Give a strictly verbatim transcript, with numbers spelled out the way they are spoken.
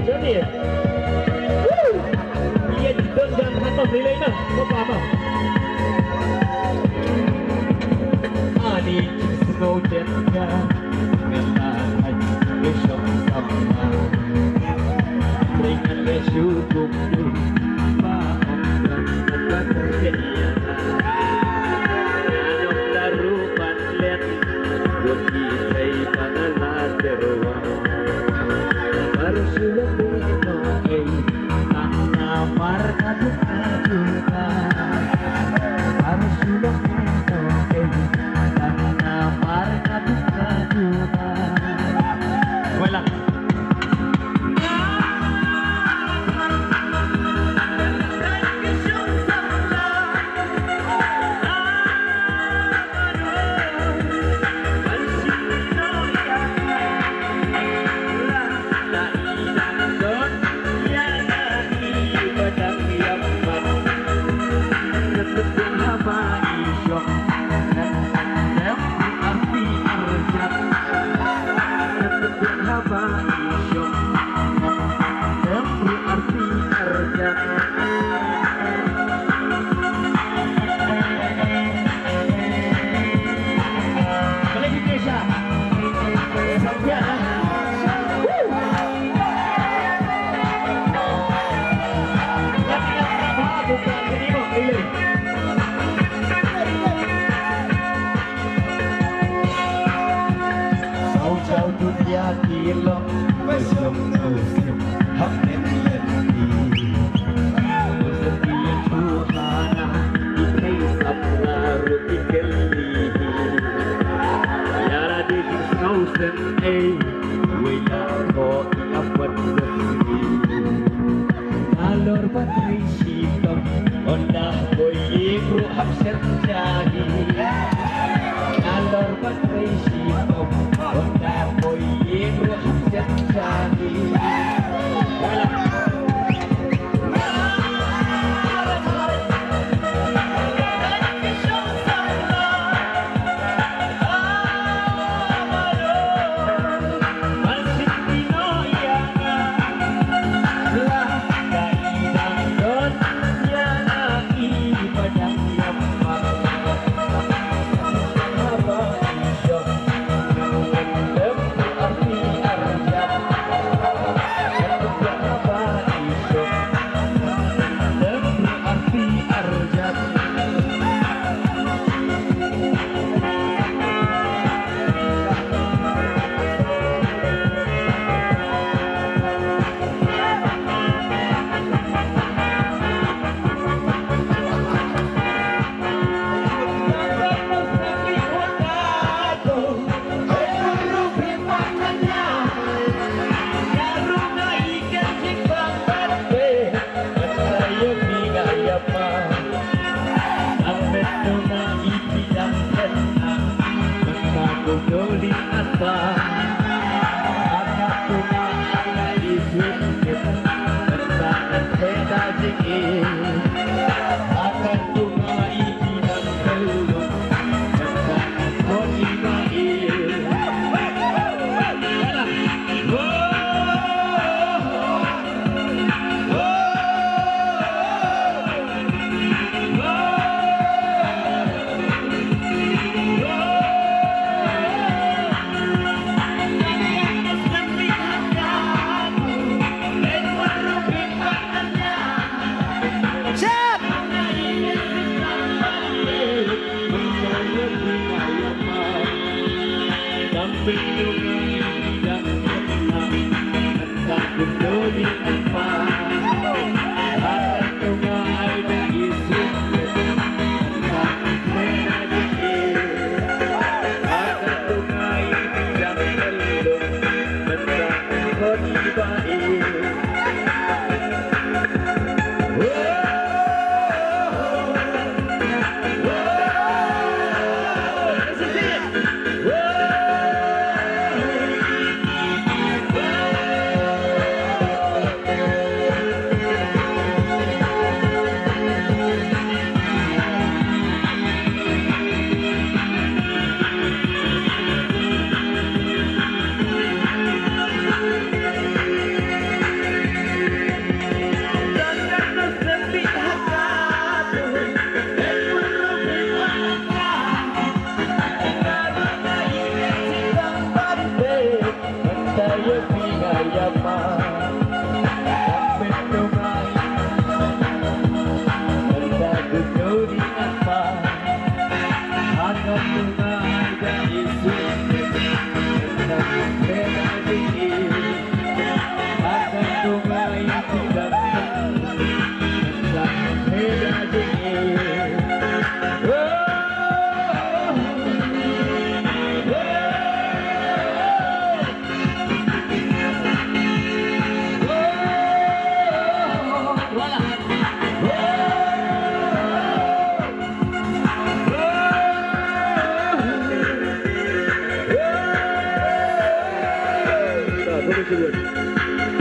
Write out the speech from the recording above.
Johnny. Woo! Ïa, don jan khatam rilai na. Papa ma. Ani jing snow jet ka. Ngena ai ngi shong samla. Ringan le shu kum tu. Ma ong kan kan kan. Anong la rupan len. Ruki kai panala terwa. Barsulo pito ei. Tang na mar ka duka duka. Barsulo pito ei. Tang na mar ka duka duka. Wala. Saw jaw dunya ki long, ba shong nusip hap nen len ni. Nusip ki ïa shu hana, ki kei sap la ruh ki kel ni. Ïa ra dei ki snow sen ei, wei la ko i ap wat sep ni. Nalor ba trei shitom, ynda poi ïing ruh hap shet jahi. Nalor ba trei shitom, ynda poi ïing ruh hap shet jahi. Thank you.